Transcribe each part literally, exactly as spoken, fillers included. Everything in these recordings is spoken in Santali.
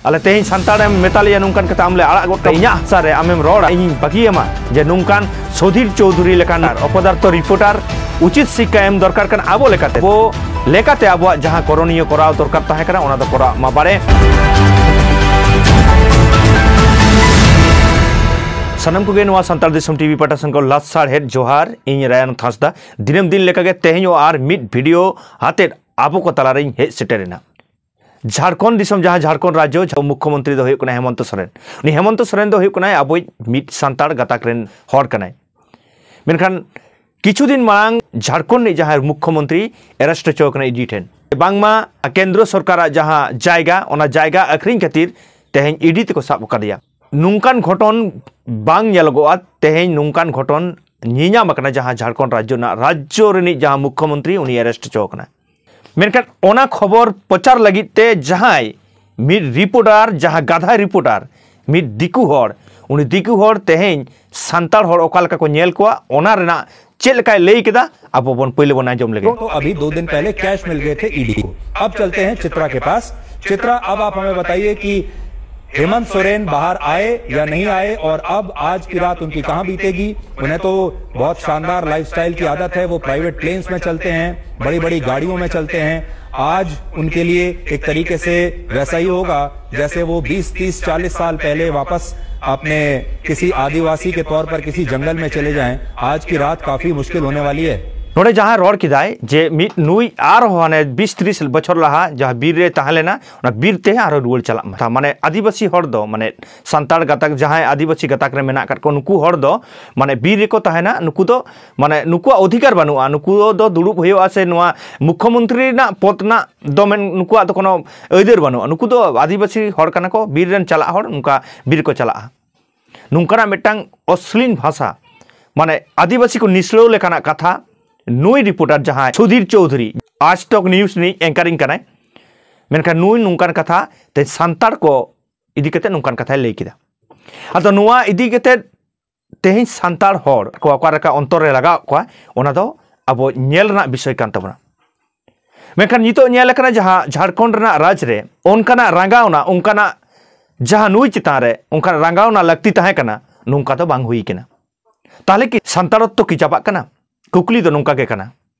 ᱟᱞᱮ ᱛᱮᱦᱮᱧ ᱥᱟᱱᱛᱟᱲᱮᱢ ᱢᱮᱛᱟ ᱞᱮᱭᱟ ᱱᱚᱝᱠᱟᱱ ᱠᱟᱛᱷᱟ, ᱟᱢ ᱞᱮ ᱟᱲᱟᱜ ᱜᱚᱫ ᱠᱟᱢᱟ, ᱤᱧᱟᱹᱜ ᱦᱟᱥᱟ ᱨᱮ ᱟᱢᱮᱢ ᱨᱚᱲᱟ, ᱤᱧᱤᱧ ᱵᱟᱹᱜᱤᱭᱟᱢᱟ᱾ ᱡᱮ ᱱᱚᱝᱠᱟᱱ ᱥᱩᱫᱷᱤᱨ ᱪᱳᱣᱫᱷᱩᱨᱤ ᱞᱮᱠᱟᱱ ᱚᱯᱚᱫᱟᱨᱛᱷᱚ ᱨᱤᱯᱳᱨᱴᱟᱨ ᱩᱪᱤᱛ ᱥᱤᱠᱠᱷᱟ ᱮᱢ ᱫᱚᱨᱠᱟᱨ ᱠᱟᱱᱟ ᱟᱵᱚ ᱞᱮᱠᱟᱛᱮ᱾ ᱟᱵᱚ ᱞᱮᱠᱟᱛᱮ ᱟᱵᱚᱣᱟᱜ ᱡᱟᱦᱟᱸ ᱠᱚᱨᱚᱱᱤᱭᱚ ᱠᱚᱨᱟᱣ ᱫᱚᱨᱠᱟᱨ ᱛᱟᱦᱮᱸ ᱠᱟᱱᱟ, ᱚᱱᱟ ᱫᱚ ᱠᱚᱨᱟᱣ ᱢᱟ ᱵᱟᱲᱮ᱾ ᱥᱟᱱᱟᱢ ᱠᱚᱜᱮ ᱱᱚᱣᱟ ᱥᱟᱱᱛᱟᱲ ᱫᱤᱥᱚᱢ ᱴᱤᱵᱷᱤ ᱯᱟᱦᱴᱟ ᱥᱮᱱ ᱠᱷᱚᱱ ᱞᱟᱥ ᱥᱟᱲᱦᱮᱫ ᱡᱚᱦᱟᱨ, ᱤᱧ ᱨᱟᱭᱟᱱ ᱦᱟᱸᱥᱫᱟ᱾ ᱫᱤᱱᱟᱹᱢ ᱫᱤᱱ ᱞᱮᱠᱟᱜᱮ ᱛᱮᱦᱮᱧ ᱦᱚᱸ ᱟᱨ ᱢᱤᱫ ᱵᱷᱤᱰᱤᱭᱳ ᱟᱛᱮᱫ ᱟᱵᱚ ᱠᱚ ᱛᱟᱞᱟᱨᱤᱧ ᱦᱮᱡ ᱥᱮᱴᱮᱨ ᱮᱱᱟ᱾ ᱡᱷᱟᱲᱠᱷᱚᱸᱰ ᱫᱤᱥᱚᱢ, ᱡᱟᱦᱟᱸ ᱡᱷᱟᱲᱠᱷᱚᱸᱰ ᱨᱟᱡᱽᱡᱚ ᱢᱩᱠᱠᱷᱚᱢᱚᱱᱛᱨᱤ ᱫᱚ ᱦᱩᱭᱩᱜ ᱠᱟᱱᱟᱭ ᱦᱮᱢᱚᱱᱛᱚ ᱥᱚᱨᱮᱱ᱾ ᱩᱱᱤ ᱦᱮᱢᱚᱱᱛᱚ ᱥᱚᱨᱮᱱ ᱫᱚ ᱦᱩᱭᱩᱜ ᱠᱟᱱᱟᱭ ᱟᱵᱚᱭᱤᱡ ᱢᱤᱫ ᱥᱟᱱᱛᱟᱲ ᱜᱟᱛᱟᱠ ᱨᱮᱱ ᱦᱚᱲ ᱠᱟᱱᱟᱭ᱾ ᱢᱮᱱᱠᱷᱟᱱ ᱠᱤᱪᱷᱩ ᱫᱤᱱ ᱢᱟᱲᱟᱝ ᱡᱷᱟᱲᱠᱷᱚᱸᱰ ᱨᱤᱱᱤᱡ ᱡᱟᱦᱟᱸᱭ ᱢᱩᱠᱠᱷᱚᱢᱚᱱᱛᱨᱤ ᱮᱨᱮᱥᱴ ᱦᱚᱪᱚ ᱟᱠᱟᱱᱟ ᱤᱰᱤ ᱴᱷᱮᱱ᱾ ᱵᱟᱝᱢᱟ ᱠᱮᱱᱫᱨᱚ ᱥᱚᱨᱠᱟᱨᱟᱜ ᱡᱟᱦᱟᱸ ᱡᱟᱭᱜᱟ, ᱚᱱᱟ ᱡᱟᱭᱜᱟ ᱟᱹᱠᱷᱨᱤᱧ ᱠᱷᱟᱹᱛᱤᱨ ᱛᱮᱦᱮᱧ ᱤᱰᱤ ᱛᱮᱠᱚ ᱥᱟᱵ ᱟᱠᱟᱫᱮᱭᱟ᱾ ᱱᱚᱝᱠᱟᱱ ᱜᱷᱚᱴᱚᱱ ᱵᱟᱝ ᱧᱮᱞᱚᱜᱚᱜᱼᱟ᱾ ᱛᱮᱦᱮᱧ ᱱᱚᱝᱠᱟᱱ ᱜᱷᱚᱴᱚᱱ ᱧᱮᱧᱟᱢ ᱟᱠᱟᱱᱟ, ᱡᱟᱦᱟᱸ ᱡᱷᱟᱲᱠᱷᱚᱸᱰ ᱨᱟᱡᱽᱡᱚ ᱨᱮᱱᱟᱜ, ᱨᱟᱡᱽᱡᱚ ᱨᱤᱱᱤᱡ ᱡᱟᱦᱟᱸ ᱢᱩᱠᱠᱷᱚᱢᱚᱱᱛᱨᱤ, ᱩᱱᱤ ᱮᱨᱮᱥᱴ ᱦᱚᱪᱚ ᱟᱠᱟᱱᱟ᱾ ᱢᱮᱱᱠᱷᱟᱱ ᱚᱱᱟ ᱠᱷᱚᱵᱚᱨ ᱯᱨᱚᱪᱟᱨ ᱞᱟᱹᱜᱤᱫ ᱛᱮ ᱡᱟᱦᱟᱸᱭ ᱢᱤᱫ ᱨᱤᱯᱳᱨᱴᱟᱨ, ᱡᱟᱦᱟᱸ ᱜᱟᱫᱷᱟ ᱨᱤᱯᱳᱨᱴᱟᱨ, ᱢᱤᱫ ᱫᱤᱠᱩ ᱦᱚᱲ, ᱩᱱᱤ ᱫᱤᱠᱩ ᱦᱚᱲ ᱛᱮᱦᱮᱧ ᱥᱟᱱᱛᱟᱲ ᱦᱚᱲ ᱚᱠᱟ ᱞᱮᱠᱟ ᱠᱚ ᱧᱮᱞ ᱠᱚᱣᱟ, ᱚᱱᱟ ᱨᱮᱱᱟᱜ ᱪᱮᱫ ᱞᱮᱠᱟᱭ ᱞᱟᱹᱭ ᱠᱮᱫᱟ, ᱟᱵᱚ ᱵᱚᱱ ᱯᱳᱭᱞᱳ ᱵᱚᱱ ᱟᱸᱡᱚᱢ ᱞᱮᱜᱮ᱾ तो अभी दो दिन पहले कैश मिल गए थे ईडी को। अब चलते हैं चित्रा के पास। चित्रा, अब आप हमें बताइए कि हेमंत सोरेन बाहर आए या नहीं आए और अब आज की रात उनकी कहाँ बीतेगी। उन्हें तो बहुत शानदार लाइफस्टाइल की आदत है, वो प्राइवेट प्लेन्स में चलते हैं, बड़ी बड़ी गाड़ियों में चलते हैं। आज उनके लिए एक तरीके से वैसा ही होगा जैसे वो बीस, तीस, चालीस साल पहले वापस अपने किसी आदिवासी के तौर पर किसी जंगल में चले जाएं। आज की रात काफी मुश्किल होने वाली है। ᱱᱚᱰᱮ ᱡᱟᱦᱟᱸ ᱨᱚᱲ ᱠᱮᱫᱟᱭ ᱡᱮ ᱢᱤᱫ ᱱᱩᱭ ᱟᱨᱦᱚᱸ ᱦᱟᱱᱮ ᱵᱤᱥ ᱛᱤᱨᱤᱥ ᱵᱚᱪᱷᱚᱨ ᱞᱟᱦᱟ ᱡᱟᱦᱟᱸ ᱵᱤᱨ ᱨᱮ ᱛᱟᱦᱮᱸ ᱞᱮᱱᱟ, ᱚᱱᱟ ᱵᱤᱨ ᱛᱮ ᱟᱨᱦᱚᱸ ᱨᱩᱣᱟᱹᱲ ᱪᱟᱞᱟᱜ ᱢᱟ᱾ ᱢᱟᱱᱮ ᱟᱹᱫᱤᱵᱟᱹᱥᱤ ᱦᱚᱲ ᱫᱚ, ᱢᱟᱱᱮ ᱥᱟᱱᱛᱟᱲ ᱜᱟᱛᱟᱠ, ᱡᱟᱦᱟᱸᱭ ᱟᱹᱫᱤᱵᱟᱹᱥᱤ ᱜᱟᱛᱟᱠ ᱨᱮ ᱢᱮᱱᱟᱜ ᱟᱠᱟᱫ ᱠᱚ, ᱱᱩᱠᱩ ᱦᱚᱲ ᱫᱚ ᱢᱟᱱᱮ ᱵᱤᱨ ᱨᱮᱠᱚ ᱛᱟᱦᱮᱱᱟ᱾ ᱱᱩᱠᱩ ᱫᱚ ᱢᱟᱱᱮ ᱱᱩᱠᱩᱣᱟᱜ ᱚᱫᱷᱤᱠᱟᱨ ᱵᱟᱹᱱᱩᱜᱼᱟ᱾ ᱱᱩᱠᱩ ᱫᱚ ᱫᱩᱲᱩᱵ ᱦᱩᱭᱩᱜᱼᱟ ᱥᱮ ᱱᱚᱣᱟ ᱢᱩᱠᱠᱷᱚᱢᱚᱱᱛᱨᱤ ᱨᱮᱱᱟᱜ ᱯᱚᱫᱽ ᱨᱮᱱᱟᱜ ᱫᱚ ᱢᱮᱱ, ᱱᱩᱠᱩᱣᱟᱜ ᱫᱚ ᱠᱳᱱᱳ ᱟᱹᱭᱫᱟᱹᱨ ᱵᱟᱹᱱᱩᱜᱼᱟ᱾ ᱱᱩᱠᱩ ᱫᱚ ᱟᱹᱫᱤᱵᱟᱹᱥᱤ ᱦᱚᱲ ᱠᱟᱱᱟ ᱠᱚ, ᱵᱤᱨ ᱨᱮᱱ ᱪᱟᱞᱟᱜ ᱦᱚᱲ, ᱱᱚᱝᱠᱟ ᱵᱤᱨ ᱠᱚ ᱪᱟᱞᱟᱜᱼᱟ᱾ ᱱᱚᱝᱠᱟᱱᱟᱜ ᱢᱤᱫᱴᱟᱝ ᱚᱥᱞᱤᱞ ᱵᱷᱟᱥᱟ, ᱢᱟᱱᱮ ᱟᱹᱫᱤᱵᱟᱹᱥᱤ ᱠᱚ ᱱᱤᱥᱲᱟᱹᱣ ᱞᱮᱠᱟᱱᱟᱜ ᱠᱟᱛᱷᱟ ᱱᱩᱭ ᱨᱤᱯᱳᱨᱴᱟᱨ ᱡᱟᱦᱟᱸᱭ ᱥᱩᱫᱷᱤᱨ ᱪᱳᱣᱫᱷᱩᱨᱤ, ᱟᱡᱽ ᱛᱚᱠ ᱱᱤᱭᱩᱡᱽ ᱨᱤᱱᱤᱡ ᱮᱝᱠᱟᱨᱤᱝ ᱠᱟᱱᱟᱭ, ᱢᱮᱱᱠᱷᱟᱱ ᱱᱩᱭ ᱱᱚᱝᱠᱟᱱ ᱠᱟᱛᱷᱟ ᱛᱮ ᱥᱟᱱᱛᱟᱲ ᱠᱚ ᱤᱫᱤ ᱠᱟᱛᱮ ᱱᱚᱝᱠᱟᱱ ᱠᱟᱛᱷᱟᱭ ᱞᱟᱹᱭ ᱠᱮᱫᱟ᱾ ᱟᱫᱚ ᱱᱚᱣᱟ ᱤᱫᱤ ᱠᱟᱛᱮ ᱛᱮᱦᱮᱧ ᱥᱟᱱᱛᱟᱲ ᱦᱚᱲ ᱠᱚ ᱚᱠᱟ ᱞᱮᱠᱟ ᱚᱱᱛᱚᱨ ᱨᱮ ᱞᱟᱜᱟᱣ ᱠᱚᱣᱟ, ᱚᱱᱟ ᱫᱚ ᱟᱵᱚ ᱧᱮᱞ ᱨᱮᱱᱟᱜ ᱵᱤᱥᱚᱭ ᱠᱟᱱ ᱛᱟᱵᱚᱱᱟ᱾ ᱢᱮᱱᱠᱷᱟᱱ ᱱᱤᱛᱚᱜ ᱧᱮᱞ ᱟᱠᱟᱱᱟ, ᱡᱟᱦᱟᱸ ᱡᱷᱟᱲᱠᱷᱚᱸᱰ ᱨᱮᱱᱟᱜ ᱨᱟᱡᱽ ᱨᱮ ᱚᱱᱠᱟᱱᱟᱜ ᱨᱟᱸᱜᱟᱣᱱᱟ, ᱚᱱᱠᱟᱱᱟᱜ ᱡᱟᱦᱟᱸ ᱱᱩᱭ ᱪᱮᱛᱟᱱ ᱨᱮ ᱚᱱᱠᱟᱱᱟᱜ ᱨᱟᱸᱜᱟᱣᱱᱟ ᱞᱟᱹᱠᱛᱤ ᱛᱟᱦᱮᱸ ᱠᱟᱱᱟ, ᱱᱚᱝᱠᱟ ᱫᱚ ᱵᱟᱝ ᱦᱩᱭ ᱠᱟᱱᱟ᱾ ᱛᱟᱦᱚᱞᱮ ᱠᱤ ᱥᱟᱱᱛᱟᱲᱚᱛᱛᱚ ᱠᱤ ᱪᱟᱵᱟᱜ ᱠᱟᱱᱟ? ᱠᱩᱠᱞᱤ ᱫᱚ ᱱᱚᱝᱠᱟ ᱜᱮ ᱠᱟᱱᱟ᱾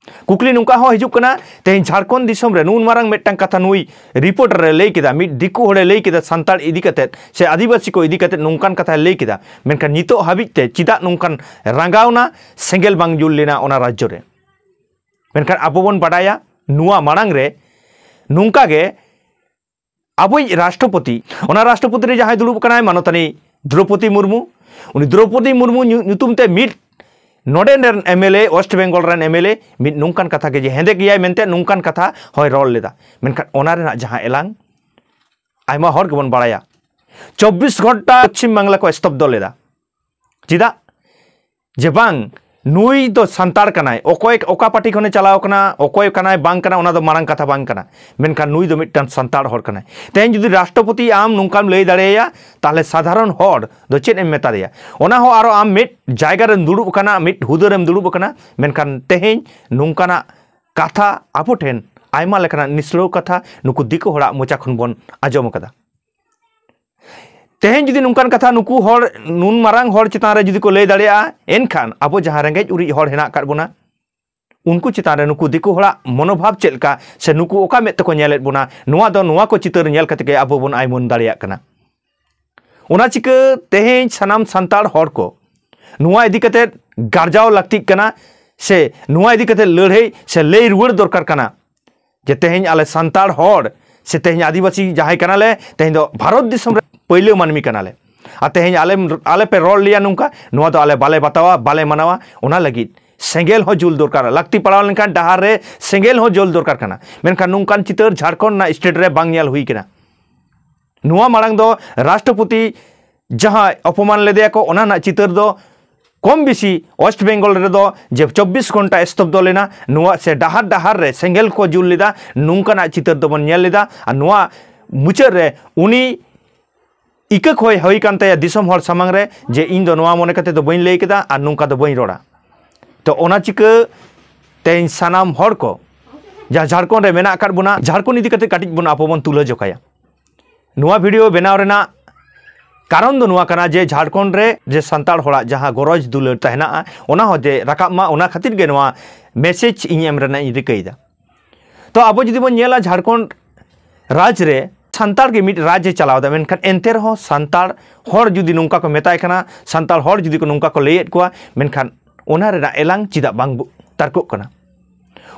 ᱠᱩᱠᱞᱤ ᱱᱚᱝᱠᱟ ᱦᱚᱸ ᱦᱤᱡᱩᱜ ᱠᱟᱱᱟ, ᱛᱮᱦᱮᱧ ᱡᱷᱟᱲᱠᱷᱚᱸᱰ ᱫᱤᱥᱚᱢ ᱨᱮ ᱱᱩᱱ ᱢᱟᱨᱟᱝ ᱢᱤᱫᱴᱟᱝ ᱠᱟᱛᱷᱟ ᱱᱩᱭ ᱨᱤᱯᱳᱨᱴᱟᱨ ᱮ ᱞᱟᱹᱭ ᱠᱮᱫᱟ, ᱢᱤᱫ ᱫᱤᱠᱩ ᱦᱚᱲᱮ ᱞᱟᱹᱭ ᱠᱮᱫᱟ ᱥᱟᱱᱛᱟᱲ ᱤᱫᱤ ᱠᱟᱛᱮᱫ ᱥᱮ ᱟᱹᱫᱤᱵᱟᱹᱥᱤ ᱠᱚ ᱤᱫᱤ ᱠᱟᱛᱮᱫ ᱱᱚᱝᱠᱟᱱ ᱠᱟᱛᱷᱟᱭ ᱞᱟᱹᱭ ᱠᱮᱫᱟ, ᱢᱮᱱᱠᱷᱟᱱ ᱱᱤᱛᱚᱜ ᱦᱟᱹᱵᱤᱡ ᱛᱮ ᱪᱮᱫᱟᱜ ᱱᱚᱝᱠᱟᱱ ᱨᱟᱸᱜᱟᱣᱱᱟ, ᱥᱮᱸᱜᱮᱞ ᱵᱟᱝ ᱡᱩᱞ ᱞᱮᱱᱟ ᱚᱱᱟ ᱨᱟᱡᱽᱡᱚ ᱨᱮ? ᱢᱮᱱᱠᱷᱟᱱ ᱟᱵᱚ ᱵᱚᱱ ᱵᱟᱰᱟᱭᱟ, ᱱᱚᱣᱟ ᱢᱟᱲᱟᱝ ᱨᱮ ᱱᱚᱝᱠᱟ ᱜᱮ ᱟᱵᱚᱭᱤᱡ ᱨᱟᱥᱴᱨᱚᱯᱚᱛᱤ, ᱚᱱᱟ ᱨᱟᱥᱴᱨᱚᱯᱚᱛᱤ ᱨᱮ ᱡᱟᱦᱟᱸᱭ ᱫᱩᱲᱩᱵ ᱠᱟᱱᱟᱭ, ᱢᱟᱱᱚᱛᱟᱱᱤ ᱫᱨᱚᱯᱚᱫᱤ ᱢᱩᱨᱢᱩ, ᱩᱱᱤ ᱫᱨᱚᱯᱚᱫᱤ ᱢᱩᱨᱢᱩ ᱧᱩ-, ᱧᱩᱛᱩᱢ ᱛᱮ ᱢᱤᱫ ᱱᱚᱰᱮ ᱨᱮᱱ M L A, West Bengal ᱨᱮᱱ ᱮᱢ ᱮᱞ ᱮ, ᱢᱤᱫ ᱱᱚᱝᱠᱟᱱ ᱠᱟᱛᱷᱟ ᱜᱮ, ᱡᱮ ᱦᱮᱸᱫᱮ ᱜᱮᱭᱟᱭ ᱢᱮᱱᱛᱮ ᱱᱚᱝᱠᱟᱱ ᱠᱟᱛᱷᱟ ᱦᱚᱸᱭ ᱨᱚᱲ ᱞᱮᱫᱟ᱾ ᱢᱮᱱᱠᱷᱟᱱ ᱚᱱᱟ ᱨᱮᱱᱟᱜ ᱡᱟᱦᱟᱸ ᱮᱞᱟᱝ, ᱟᱭᱢᱟ ᱦᱚᱲ ᱜᱮᱵᱚᱱ ᱵᱟᱲᱟᱭᱟ, ᱪᱚᱵᱵᱤᱥ ᱜᱷᱚᱱᱴᱟ ᱯᱚᱪᱷᱤᱢ ᱵᱟᱝᱞᱟ ᱠᱚ ᱥᱛᱚᱵᱫᱚ ᱞᱮᱫᱟ᱾ ᱪᱮᱫᱟᱜ? ᱡᱮ ᱵᱟᱝ, ᱱᱩᱭ ᱫᱚ ᱥᱟᱱᱛᱟᱲ ᱠᱟᱱᱟᱭ, ᱚᱠᱚᱭ ᱚᱠᱟ ᱯᱟᱨᱴᱤ ᱠᱷᱚᱱᱮ ᱪᱟᱞᱟᱣ ᱠᱟᱱᱟ, ᱚᱠᱚᱭ ᱠᱟᱱᱟᱭ ᱵᱟᱝ ᱠᱟᱱᱟ, ᱚᱱᱟ ᱫᱚ ᱢᱟᱨᱟᱝ ᱠᱟᱛᱷᱟ ᱵᱟᱝ ᱠᱟᱱᱟ᱾ ᱢᱮᱱᱠᱷᱟᱱ ᱱᱩᱭ ᱫᱚ ᱢᱤᱫᱴᱟᱝ ᱥᱟᱱᱛᱟᱲ ᱦᱚᱲ ᱠᱟᱱᱟᱭ᱾ ᱛᱮᱦᱮᱧ ᱡᱩᱫᱤ ᱨᱟᱥᱴᱨᱚᱯᱚᱛᱤ ᱟᱢ ᱱᱚᱝᱠᱟᱢ ᱞᱟᱹᱭ ᱫᱟᱲᱮᱭᱟᱭᱟ, ᱛᱟᱦᱚᱞᱮ ᱥᱟᱫᱷᱟᱨᱚᱱ ᱦᱚᱲ ᱫᱚ ᱪᱮᱫ ᱮᱢ ᱢᱮᱛᱟ ᱫᱮᱭᱟ? ᱚᱱᱟ ᱦᱚᱸ ᱟᱨᱚ ᱟᱢ ᱢᱤᱫ ᱡᱟᱭᱜᱟ ᱨᱮᱢ ᱫᱩᱲᱩᱵ ᱟᱠᱟᱱᱟ, ᱢᱤᱫ ᱦᱩᱫᱟᱹ ᱨᱮᱢ ᱫᱩᱲᱩᱵ ᱟᱠᱟᱱᱟ, ᱢᱮᱱᱠᱷᱟᱱ ᱛᱮᱦᱮᱧ ᱱᱚᱝᱠᱟᱱᱟᱜ ᱠᱟᱛᱷᱟ ᱟᱵᱚ ᱴᱷᱮᱱ ᱟᱭᱢᱟ ᱞᱮᱠᱟᱱᱟᱜ ᱱᱤᱥᱲᱟᱹᱣ ᱠᱟᱛᱷᱟ ᱱᱩᱠᱩ ᱫᱤᱠᱩ ᱦᱚᱲᱟᱜ ᱢᱚᱪᱟ ᱠᱷᱚᱱ ᱵᱚᱱ ᱟᱸᱡᱚᱢ ᱟᱠᱟᱫᱟ᱾ ᱛᱮᱦᱮᱧ ᱡᱩᱫᱤ ᱱᱚᱝᱠᱟᱱ ᱠᱟᱛᱷᱟ ᱱᱩᱠᱩ ᱦᱚᱲ, ᱱᱩᱱ ᱢᱟᱨᱟᱝ ᱦᱚᱲ ᱪᱮᱛᱟᱱ ᱨᱮ ᱡᱩᱫᱤ ᱠᱚ ᱞᱟᱹᱭ ᱫᱟᱲᱮᱭᱟᱜᱼᱟ, ᱮᱱᱠᱷᱟᱱ ᱟᱵᱚ ᱡᱟᱦᱟᱸ ᱨᱮᱸᱜᱮᱡ ᱩᱨᱤᱡ ᱦᱚᱲ ᱦᱮᱱᱟᱜ ᱟᱠᱟᱫ ᱵᱚᱱᱟ, ᱩᱱᱠᱩ ᱪᱮᱛᱟᱱ ᱨᱮ ᱱᱩᱠᱩ ᱫᱤᱠᱩ ᱦᱚᱲᱟᱜ ᱢᱚᱱᱳᱵᱷᱟᱵᱽ ᱪᱮᱫ ᱞᱮᱠᱟ ᱥᱮ ᱱᱩᱠᱩ ᱚᱠᱟ ᱢᱮᱫ ᱛᱮᱠᱚ ᱧᱮᱞᱮᱫ ᱵᱚᱱᱟ, ᱱᱚᱣᱟ ᱫᱚ, ᱱᱚᱣᱟ ᱠᱚ ᱪᱤᱛᱟᱹᱨ ᱧᱮᱞ ᱠᱟᱛᱮ ᱜᱮ ᱟᱵᱚ ᱵᱚᱱ ᱟᱭᱢᱟᱹᱱ ᱫᱟᱲᱮᱭᱟᱜ ᱠᱟᱱᱟ᱾ ᱚᱱᱟ ᱪᱤᱠᱟᱹ ᱛᱮᱦᱮᱧ ᱥᱟᱱᱟᱢ ᱥᱟᱱᱛᱟᱲ ᱦᱚᱲ ᱠᱚ ᱱᱚᱣᱟ ᱤᱫᱤ ᱠᱟᱛᱮ ᱜᱟᱨᱡᱟᱣ ᱞᱟᱹᱠᱛᱤᱜ ᱠᱟᱱᱟ, ᱥᱮ ᱱᱚᱣᱟ ᱤᱫᱤ ᱠᱟᱛᱮ ᱞᱟᱹᱲᱦᱟᱹᱭ ᱥᱮ ᱞᱟᱹᱭ ᱨᱩᱣᱟᱹᱲ ᱫᱚᱨᱠᱟᱨ ᱠᱟᱱᱟ᱾ ᱡᱮ ᱛᱮᱦᱮᱧ ᱟᱞᱮ ᱥᱟᱱᱛᱟᱲ ᱦᱚᱲ ᱥᱮ ᱛᱮᱦᱮᱧ ᱟᱹᱫᱤᱵᱟᱹᱥᱤ ᱡᱟᱦᱟᱸᱭ ᱠᱟᱱᱟᱞᱮ, ᱛᱮᱦᱮᱧ ᱫᱚ ᱵᱷᱟᱨᱚᱛ ᱫᱤᱥᱚᱢ ᱨᱮ ᱯᱟᱹᱭᱞᱟᱹ ᱢᱟᱹᱱᱢᱤ ᱠᱟᱱᱟᱞᱮ᱾ ᱟᱨ ᱛᱮᱦᱮᱧ ᱟᱞᱮᱢ, ᱟᱞᱮ ᱯᱮ ᱨᱚᱲ ᱞᱮᱭᱟ ᱱᱚᱝᱠᱟ, ᱱᱚᱣᱟ ᱫᱚ ᱟᱞᱮ ᱵᱟᱞᱮ ᱵᱟᱛᱟᱣᱟ, ᱵᱟᱞᱮ ᱢᱟᱱᱟᱣᱟ᱾ ᱚᱱᱟ ᱞᱟᱹᱜᱤᱫ ᱥᱮᱸᱜᱮᱞ ᱦᱚᱸ ᱡᱩᱞ ᱫᱚᱨᱠᱟᱨ, ᱞᱟᱹᱠᱛᱤ ᱯᱟᱲᱟᱣ ᱞᱮᱱᱠᱷᱟᱱ ᱰᱟᱦᱟᱨ ᱨᱮ ᱥᱮᱸᱜᱮᱞ ᱦᱚᱸ ᱡᱩᱞ ᱫᱚᱨᱠᱟᱨ ᱠᱟᱱᱟ᱾ ᱢᱮᱱᱠᱷᱟᱱ ᱱᱚᱝᱠᱟᱱ ᱪᱤᱛᱟᱹᱨ ᱡᱷᱟᱲᱠᱷᱚᱸᱰ ᱨᱮᱱᱟᱜ ᱥᱴᱮᱴ ᱨᱮ ᱵᱟᱝ ᱧᱮᱞ ᱦᱩᱭ ᱠᱟᱱᱟ᱾ ᱱᱚᱣᱟ ᱢᱟᱲᱟᱝ ᱫᱚ ᱨᱟᱥᱴᱨᱚᱯᱚᱛᱤ ᱡᱟᱦᱟᱸ ᱚᱯᱚᱢᱟᱱ ᱞᱮᱫᱮᱭᱟ ᱠᱚ, ᱚᱱᱟ ᱨᱮᱱᱟᱜ ᱪᱤᱛᱟᱹᱨ ᱫᱚ ᱠᱚᱢ ᱵᱮᱥᱤ ᱳᱭᱮᱥᱴ ᱵᱮᱝᱜᱚᱞ ᱨᱮᱫᱚ ᱡᱮ ᱪᱚᱵᱵᱤᱥ ᱜᱷᱚᱱᱴᱟ ᱥᱛᱚᱵᱫᱚ ᱞᱮᱱᱟ, ᱱᱚᱣᱟ ᱥᱮ ᱰᱟᱦᱟᱨ ᱰᱟᱦᱟᱨ ᱨᱮ ᱥᱮᱸᱜᱮᱞ ᱠᱚ ᱡᱩᱞ ᱞᱮᱫᱟ, ᱱᱚᱝᱠᱟᱱᱟᱜ ᱪᱤᱛᱟᱹᱨ ᱫᱚᱵᱚᱱ ᱧᱮᱞ ᱞᱮᱫᱟ᱾ ᱟᱨ ᱱᱚᱣᱟ ᱢᱩᱪᱟᱹᱫ ᱨᱮ ᱩᱱᱤ ᱤᱠᱟᱹ ᱠᱷᱚᱭ ᱦᱩᱭ ᱠᱟᱱ ᱛᱟᱭᱟ ᱫᱤᱥᱚᱢ ᱦᱚᱲ ᱥᱟᱢᱟᱝ ᱨᱮ, ᱡᱮ ᱤᱧ ᱫᱚ ᱱᱚᱣᱟ ᱢᱚᱱᱮ ᱠᱟᱛᱮ ᱫᱚ ᱵᱟᱹᱧ ᱞᱟᱹᱭ ᱠᱮᱫᱟ ᱟᱨ ᱱᱚᱝᱠᱟ ᱫᱚ ᱵᱟᱹᱧ ᱨᱚᱲᱟ᱾ ᱛᱚ ᱚᱱᱟ ᱪᱤᱠᱟᱹ ᱛᱮᱦᱮᱧ ᱥᱟᱱᱟᱢ ᱦᱚᱲ ᱠᱚ ᱡᱟᱦᱟᱸ ᱡᱷᱟᱲᱠᱷᱚᱸᱰ ᱨᱮ ᱢᱮᱱᱟᱜ ᱟᱠᱟᱫ ᱵᱚᱱᱟ, ᱡᱷᱟᱲᱠᱷᱚᱸᱰ ᱤᱫᱤ ᱠᱟᱛᱮ ᱠᱟᱹᱴᱤᱡ ᱵᱚᱱ ᱟᱵᱚ ᱵᱚᱱ ᱛᱩᱞᱟᱹ ᱡᱚᱠᱷᱟᱭᱟ᱾ ᱱᱚᱣᱟ ᱵᱷᱤᱰᱤᱭᱳ ᱵᱮᱱᱟᱣ ᱨᱮᱱᱟᱜ ᱠᱟᱨᱚᱱ ᱫᱚ ᱱᱚᱣᱟ ᱠᱟᱱᱟ ᱡᱮ ᱡᱷᱟᱲᱠᱷᱚᱸᱰ ᱨᱮ ᱡᱮ ᱥᱟᱱᱛᱟᱲ ᱦᱚᱲᱟᱜ ᱡᱟᱦᱟᱸ ᱜᱚᱨᱚᱡᱽ ᱫᱩᱞᱟᱹᱲ ᱛᱟᱦᱮᱱᱟ, ᱚᱱᱟ ᱦᱚᱸ ᱡᱮ ᱨᱟᱠᱟᱵ ᱢᱟ, ᱚᱱᱟ ᱠᱷᱟᱹᱛᱤᱨ ᱜᱮ ᱱᱚᱣᱟ ᱢᱮᱥᱮᱡᱽ ᱤᱧ ᱮᱢ ᱨᱮᱱᱟᱜ ᱤᱧ ᱨᱤᱠᱟᱹᱭᱮᱫᱟ᱾ ᱛᱚ ᱟᱵᱚ ᱡᱩᱫᱤ ᱵᱚᱱ ᱧᱮᱞᱟ, ᱡᱷᱟᱲᱠᱷᱚᱸᱰ ᱨᱟᱡᱽ ᱨᱮ ᱥᱟᱱᱛᱟᱲ ᱜᱮ ᱢᱤᱫ ᱨᱟᱡᱽ ᱮ ᱪᱟᱞᱟᱣ ᱮᱫᱟ, ᱢᱮᱱᱠᱷᱟᱱ ᱮᱱᱛᱮ ᱨᱮᱦᱚᱸ ᱥᱟᱱᱛᱟᱲ ᱦᱚᱲ ᱡᱩᱫᱤ ᱱᱚᱝᱠᱟ ᱠᱚ ᱢᱮᱛᱟᱭ ᱠᱟᱱᱟ, ᱥᱟᱱᱛᱟᱲ ᱦᱚᱲ ᱡᱩᱫᱤ ᱠᱚ ᱱᱚᱝᱠᱟ ᱠᱚ ᱞᱟᱹᱭᱮᱫ ᱠᱚᱣᱟ, ᱢᱮᱱᱠᱷᱟᱱ ᱚᱱᱟ ᱨᱮᱱᱟᱜ ᱮᱞᱟᱝ ᱪᱮᱫᱟᱜ ᱵᱟᱝ ᱵᱚ-, ᱛᱟᱨᱠᱚᱜ ᱠᱟᱱᱟ?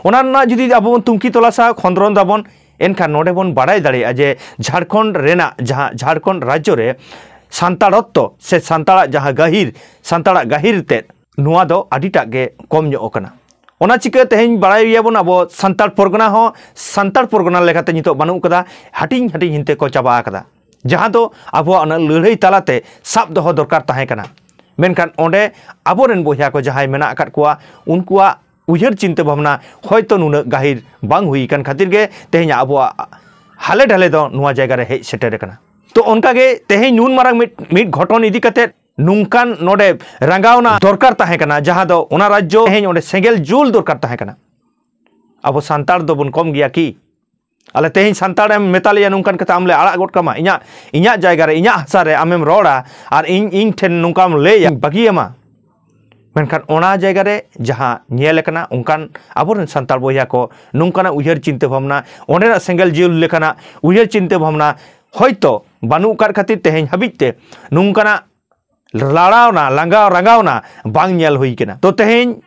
ᱚᱱᱟ ᱨᱮᱱᱟᱜ ᱡᱩᱫᱤ ᱟᱵᱚ ᱵᱚᱱ ᱛᱩᱝᱠᱷᱤ ᱛᱚᱞᱟᱥᱟ, ᱠᱷᱚᱸᱫᱽᱨᱚᱸᱫ ᱟᱵᱚᱱ, ᱮᱱᱠᱷᱟᱱ ᱱᱚᱰᱮ ᱵᱚᱱ ᱵᱟᱲᱟᱭ ᱫᱟᱲᱮᱭᱟᱜᱼᱟ ᱡᱮ ᱡᱷᱟᱲᱠᱷᱚᱸᱰ ᱨᱮᱱᱟᱜ ᱡᱟᱦᱟᱸ ᱡᱷᱟᱲᱠᱷᱚᱸᱰ ᱨᱟᱡᱽᱡᱚ ᱨᱮ ᱥᱟᱱᱛᱟᱲᱚᱛᱛᱚ ᱥᱮ ᱥᱟᱱᱛᱟᱲᱟᱜ ᱡᱟᱦᱟᱸ ᱜᱟᱹᱦᱤᱨ, ᱥᱟᱱᱛᱟᱲᱟᱜ ᱜᱟᱹᱦᱤᱨ ᱛᱮᱫ, ᱱᱚᱣᱟ ᱫᱚ ᱟᱹᱰᱤᱴᱟᱜ ᱜᱮ ᱠᱚᱢ ᱧᱚᱜ ᱟᱠᱟᱱᱟ᱾ ᱚᱱᱟ ᱪᱤᱠᱟᱹ ᱛᱮᱦᱮᱧ ᱵᱟᱲᱟᱭ ᱜᱮᱭᱟᱵᱚᱱ, ᱟᱵᱚ ᱥᱟᱱᱛᱟᱲ ᱯᱚᱨᱜᱚᱱᱟ ᱦᱚᱸ ᱥᱟᱱᱛᱟᱲ ᱯᱚᱨᱜᱚᱱᱟ ᱞᱮᱠᱟᱛᱮ ᱱᱤᱛᱚᱜ ᱵᱟᱹᱱᱩᱜ ᱠᱟᱫᱟ, ᱦᱟᱹᱴᱤᱧ ᱦᱟᱹᱴᱤᱧ ᱦᱤᱱᱛᱮ ᱠᱚ ᱪᱟᱵᱟ ᱟᱠᱟᱫᱟ, ᱡᱟᱦᱟᱸ ᱫᱚ ᱟᱵᱚᱣᱟᱜ ᱚᱱᱟ ᱞᱟᱹᱲᱦᱟᱹᱭ ᱛᱟᱞᱟᱛᱮ ᱥᱟᱵ ᱫᱚᱦᱚ ᱫᱚᱨᱠᱟᱨ ᱛᱟᱦᱮᱸ ᱠᱟᱱᱟ᱾ ᱢᱮᱱᱠᱷᱟᱱ ᱚᱸᱰᱮ ᱟᱵᱚᱨᱮᱱ ᱵᱚᱭᱦᱟ ᱠᱚ ᱡᱟᱦᱟᱸᱭ ᱢᱮᱱᱟᱜ ᱟᱠᱟᱫ ᱠᱚᱣᱟ, ᱩᱱᱠᱩᱣᱟᱜ ᱩᱭᱦᱟᱹᱨ ᱪᱤᱱᱛᱟᱹ ᱵᱷᱟᱵᱽᱱᱟ ᱦᱚᱭᱛᱚ ᱱᱩᱱᱟᱹᱜ ᱜᱟᱹᱦᱤᱨ ᱵᱟᱝ ᱦᱩᱭ ᱟᱠᱟᱱ ᱠᱷᱟᱹᱛᱤᱨ ᱜᱮ ᱛᱮᱦᱮᱧ ᱟᱵᱚᱣᱟᱜ ᱦᱟᱞᱮ ᱰᱷᱟᱞᱮ ᱫᱚ ᱱᱚᱣᱟ ᱡᱟᱭᱜᱟ ᱨᱮ ᱦᱮᱡ ᱥᱮᱴᱮᱨ ᱟᱠᱟᱱᱟ᱾ ᱛᱚ ᱚᱱᱠᱟ ᱜᱮ ᱛᱮᱦᱮᱧ ᱱᱩᱱ ᱢᱟᱨᱟᱝ ᱢᱤᱫ, ᱢᱤᱫ ᱜᱷᱚᱴᱚᱱ ᱤᱫᱤ ᱠᱟᱛᱮ ᱱᱚᱝᱠᱟᱱ ᱱᱚᱰᱮ ᱨᱟᱸᱜᱟᱣᱱᱟ ᱫᱚᱨᱠᱟᱨ ᱛᱟᱦᱮᱸ ᱠᱟᱱᱟ, ᱡᱟᱦᱟᱸ ᱫᱚ ᱚᱱᱟ ᱨᱟᱡᱽᱡᱚ ᱛᱮᱦᱮᱧ ᱚᱸᱰᱮ ᱥᱮᱸᱜᱮᱞ ᱡᱩᱞ ᱫᱚᱨᱠᱟᱨ ᱛᱟᱦᱮᱸ ᱠᱟᱱᱟ᱾ ᱟᱵᱚ ᱥᱟᱱᱛᱟᱲ ᱫᱚᱵᱚᱱ ᱠᱚᱢ ᱜᱮᱭᱟ ᱠᱤ? ᱟᱞᱮ ᱛᱮᱦᱮᱧ ᱥᱟᱱᱛᱟᱲ ᱮᱢ ᱢᱮᱛᱟ ᱞᱮᱭᱟ ᱱᱚᱝᱠᱟᱱ ᱠᱟᱛᱷᱟ, ᱟᱢ ᱞᱮ ᱟᱲᱟᱜ ᱜᱚᱫ ᱠᱟᱢᱟ? ᱤᱧᱟᱹᱜ, ᱤᱧᱟᱹᱜ ᱡᱟᱭᱜᱟ ᱨᱮ, ᱤᱧᱟᱹᱜ ᱦᱟᱥᱟ ᱨᱮ ᱟᱢᱮᱢ ᱨᱚᱲᱟ ᱟᱨ ᱤᱧ, ᱤᱧ ᱴᱷᱮᱱ ᱱᱚᱝᱠᱟᱢ ᱞᱟᱹᱭᱟ, ᱵᱟᱹᱜᱤᱭᱟᱢᱟ? ᱢᱮᱱᱠᱷᱟᱱ ᱚᱱᱟ ᱡᱟᱭᱜᱟ ᱨᱮ ᱡᱟᱦᱟᱸ ᱧᱮᱞ ᱟᱠᱟᱱᱟ, ᱚᱱᱠᱟᱱ ᱟᱵᱚᱨᱮᱱ ᱥᱟᱱᱛᱟᱲ ᱵᱚᱭᱦᱟ ᱠᱚ ᱱᱚᱝᱠᱟᱱᱟᱜ ᱩᱭᱦᱟᱹᱨ ᱪᱤᱱᱛᱟᱹ ᱵᱷᱟᱵᱽᱱᱟ, ᱚᱸᱰᱮᱱᱟᱜ ᱥᱮᱸᱜᱮᱞ ᱡᱩᱞ ᱞᱮᱠᱟᱱᱟᱜ ᱩᱭᱦᱟᱹᱨ ᱪᱤᱱᱛᱟᱹ ᱵᱷᱟᱵᱽᱱᱟ ᱦᱚᱭᱛᱚ ᱵᱟᱹᱱᱩᱜ ᱟᱠᱟᱫ ᱠᱷᱟᱹᱛᱤᱨ ᱛᱮᱦᱮᱧ ᱦᱟᱹᱵᱤᱡ ᱛᱮ ᱱᱚᱝᱠᱟᱱᱟᱜ ᱞᱟᱲᱟᱣᱱᱟ, ᱞᱟᱸᱜᱟᱣ ᱨᱟᱸᱜᱟᱣᱱᱟ ᱵᱟᱝ ᱧᱮᱞ ᱦᱩᱭ ᱠᱟᱱᱟ᱾ ᱛᱚ ᱛᱮᱦᱮᱧ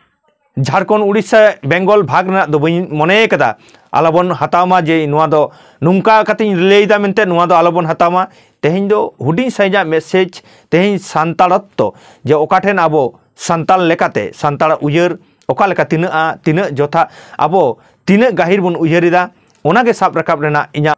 ᱡᱷᱟᱲᱠᱷᱚᱸᱰ, ᱩᱲᱤᱥᱥᱟ, ᱵᱮᱝᱜᱚᱞ ᱵᱷᱟᱜᱽ ᱨᱮᱱᱟᱜ ᱫᱚ ᱵᱟᱹᱧ ᱢᱚᱱᱮ ᱠᱟᱫᱟ ᱟᱞᱚᱵᱚᱱ ᱦᱟᱛᱟᱣ ᱢᱟ, ᱡᱮ ᱱᱚᱣᱟ ᱫᱚ ᱱᱚᱝᱠᱟ ᱠᱟᱛᱮᱧ ᱞᱟᱹᱭᱫᱟ ᱢᱮᱱᱛᱮ ᱱᱚᱣᱟ ᱫᱚ ᱟᱞᱚᱵᱚᱱ ᱦᱟᱛᱟᱣ ᱢᱟ᱾ ᱛᱮᱦᱮᱧ ᱫᱚ ᱦᱩᱰᱤᱧ ᱥᱟᱺᱦᱤᱡᱟᱜ ᱢᱮᱥᱮᱡᱽ, ᱛᱮᱦᱮᱧ ᱥᱟᱱᱛᱟᱲᱚᱛᱛᱚ, ᱡᱮ ᱚᱠᱟ ᱴᱷᱮᱱ ᱟᱵᱚ ᱥᱟᱱᱛᱟᱲ ᱞᱮᱠᱟᱛᱮ ᱥᱟᱱᱛᱟᱲᱟᱜ ᱩᱭᱦᱟᱹᱨ ᱚᱠᱟ ᱞᱮᱠᱟ ᱛᱤᱱᱟᱹᱜᱼᱟ, ᱛᱤᱱᱟᱹᱜ ᱡᱚᱛᱷᱟ, ᱟᱵᱚ ᱛᱤᱱᱟᱹᱜ ᱜᱟᱹᱦᱤᱨ ᱵᱚᱱ ᱩᱭᱦᱟᱹᱨ ᱮᱫᱟ, ᱚᱱᱟᱜᱮ ᱥᱟᱵ ᱨᱟᱠᱟᱵ ᱨᱮᱱᱟᱜ ᱤᱧᱟᱹᱜ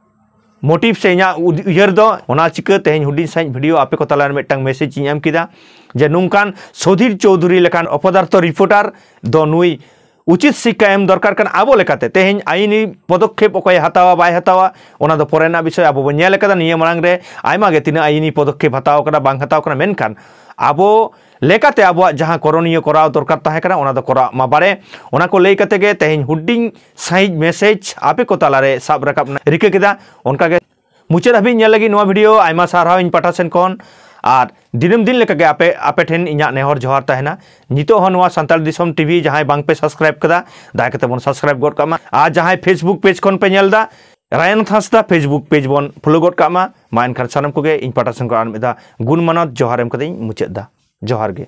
ᱢᱳᱴᱤᱵᱷ ᱥᱮ ᱤᱧᱟᱹᱜ ᱩᱫ-, ᱩᱭᱦᱟᱹᱨ ᱫᱚ᱾ ᱚᱱᱟ ᱪᱤᱠᱟᱹ ᱛᱮᱦᱮᱧ ᱦᱩᱰᱤᱧ ᱥᱟᱺᱦᱤᱡ ᱵᱷᱤᱰᱤᱭᱳ ᱟᱯᱮ ᱠᱚ ᱛᱟᱞᱟᱨᱮ ᱢᱤᱫᱴᱟᱝ ᱢᱮᱥᱮᱡᱽ ᱤᱧ ᱮᱢ ᱠᱮᱫᱟ ᱡᱮ ᱱᱚᱝᱠᱟᱱ ᱥᱩᱫᱷᱤᱨ ᱪᱳᱣᱫᱷᱩᱨᱤ ᱞᱮᱠᱟᱱ ᱚᱯᱚᱫᱟᱨᱛᱷᱚ ᱨᱤᱯᱳᱨᱴᱟᱨ ᱫᱚ ᱱᱩᱭ ᱩᱪᱤᱛ ᱥᱤᱠᱠᱷᱟ ᱮᱢ ᱫᱚᱨᱠᱟᱨ ᱠᱟᱱᱟ᱾ ᱟᱵᱚ ᱞᱮᱠᱟᱛᱮ ᱛᱮᱦᱮᱧ ᱟᱭᱤᱱᱤ ᱯᱚᱫᱚᱠᱠᱷᱮᱯ ᱚᱠᱚᱭᱮ ᱦᱟᱛᱟᱣᱟ ᱵᱟᱭ ᱦᱟᱛᱟᱣᱟ, ᱚᱱᱟ ᱫᱚ ᱯᱚᱨᱮ ᱨᱮᱱᱟᱜ ᱵᱤᱥᱚᱭ᱾ ᱟᱵᱚ ᱵᱚᱱ ᱧᱮᱞ ᱟᱠᱟᱫᱟ ᱱᱤᱭᱟᱹ ᱢᱟᱲᱟᱝ ᱨᱮ ᱟᱭᱢᱟ ᱜᱮ ᱛᱤᱱᱟᱹᱜ ᱟᱭᱤᱱᱤ ᱯᱚᱫᱚᱠᱠᱷᱮᱯ ᱦᱟᱛᱟᱣ ᱠᱟᱱᱟ, ᱵᱟᱝ ᱦᱟᱛᱟᱣ ᱠᱟᱱᱟ, ᱢᱮᱱᱠᱷᱟᱱ ᱟᱵᱚ ᱞᱮᱠᱟᱛᱮ ᱟᱵᱚᱣᱟᱜ ᱡᱟᱦᱟᱸ ᱠᱚᱨᱚᱱᱤᱭᱚ ᱠᱚᱨᱟᱣ ᱫᱚᱨᱠᱟᱨ ᱛᱟᱦᱮᱸ ᱠᱟᱱᱟ, ᱚᱱᱟ ᱫᱚ ᱠᱚᱨᱟᱣ ᱢᱟ ᱵᱟᱨᱮ᱾ ᱚᱱᱟ ᱠᱚ ᱞᱟᱹᱭ ᱠᱟᱛᱮ ᱜᱮ ᱛᱮᱦᱮᱧ ᱦᱩᱰᱤᱧ ᱥᱟᱺᱦᱤᱡ ᱢᱮᱥᱮᱡᱽ ᱟᱯᱮ ᱠᱚ ᱛᱟᱞᱟᱨᱮ ᱥᱟᱵ ᱨᱟᱠᱟᱵ ᱨᱮᱱᱟᱜ ᱨᱤᱠᱟᱹ ᱠᱮᱫᱟ᱾ ᱚᱱᱠᱟᱜᱮ ᱢᱩᱪᱟᱹᱫ ᱦᱟᱹᱵᱤᱡ ᱧᱮᱞ ᱞᱟᱹᱜᱤᱫ ᱱᱚᱣᱟ ᱵᱷᱤᱰᱤᱭᱳ ᱟᱭᱢᱟ ᱥᱟᱨᱦᱟᱣ ᱤᱧ ᱯᱟᱦᱴᱟ ᱥᱮᱱ ᱠᱷᱚᱱ᱾ ᱟᱨ ᱫᱤᱱᱟᱹᱢ ᱫᱤᱱ ᱞᱮᱠᱟᱜᱮ ᱟᱯᱮ, ᱟᱯᱮ ᱴᱷᱮᱱ ᱤᱧᱟᱹᱜ ᱱᱮᱦᱚᱨ ᱡᱚᱦᱟᱨ ᱛᱟᱦᱮᱱᱟ, ᱱᱤᱛᱚᱜ ᱦᱚᱸ ᱱᱚᱣᱟ ᱥᱟᱱᱛᱟᱲ ᱫᱤᱥᱚᱢ ᱴᱤᱵᱷᱤ ᱡᱟᱦᱟᱸᱭ ᱵᱟᱝ ᱯᱮ ᱥᱟᱵᱥᱠᱨᱟᱭᱤᱵ ᱠᱟᱫᱟ, ᱫᱟᱭᱟ ᱠᱟᱛᱮ ᱵᱚᱱ ᱥᱟᱵᱥᱠᱨᱟᱭᱤᱵ ᱜᱚᱫ ᱠᱟᱜ ᱢᱟ᱾ ᱟᱨ ᱡᱟᱦᱟᱸᱭ ᱯᱷᱮᱥᱵᱩᱠ ᱯᱮᱡᱽ ᱠᱷᱚᱱ ᱯᱮ ᱧᱮᱞ ᱮᱫᱟ, ᱨᱟᱭᱟᱱᱟᱛᱷ ᱦᱟᱸᱥᱫᱟ ᱯᱷᱮᱥᱵᱩᱠ ᱯᱮᱡᱽ ᱵᱚᱱ ᱯᱷᱚᱞᱳ ᱜᱚᱫ ᱠᱟᱜ ᱢᱟ᱾ ᱢᱟ ᱮᱱᱠᱷᱟᱱ ᱥᱟᱱᱟᱢ ᱠᱚᱜᱮ ᱤᱧ ᱯᱟᱦᱴᱟ ᱥᱮᱱ ᱠᱷᱚᱱ ᱟᱨ ᱢᱤᱫ ᱫᱷᱟᱣ ᱜᱩᱱ ᱢᱟᱱᱚᱛ ᱡᱚᱦᱟᱨ ᱮᱢ ᱠᱟᱛᱮ ᱤᱧ ᱢᱩᱪᱟᱹᱫ ᱮᱫᱟ᱾ ᱡᱚᱦᱟᱨ ᱜᱮ᱾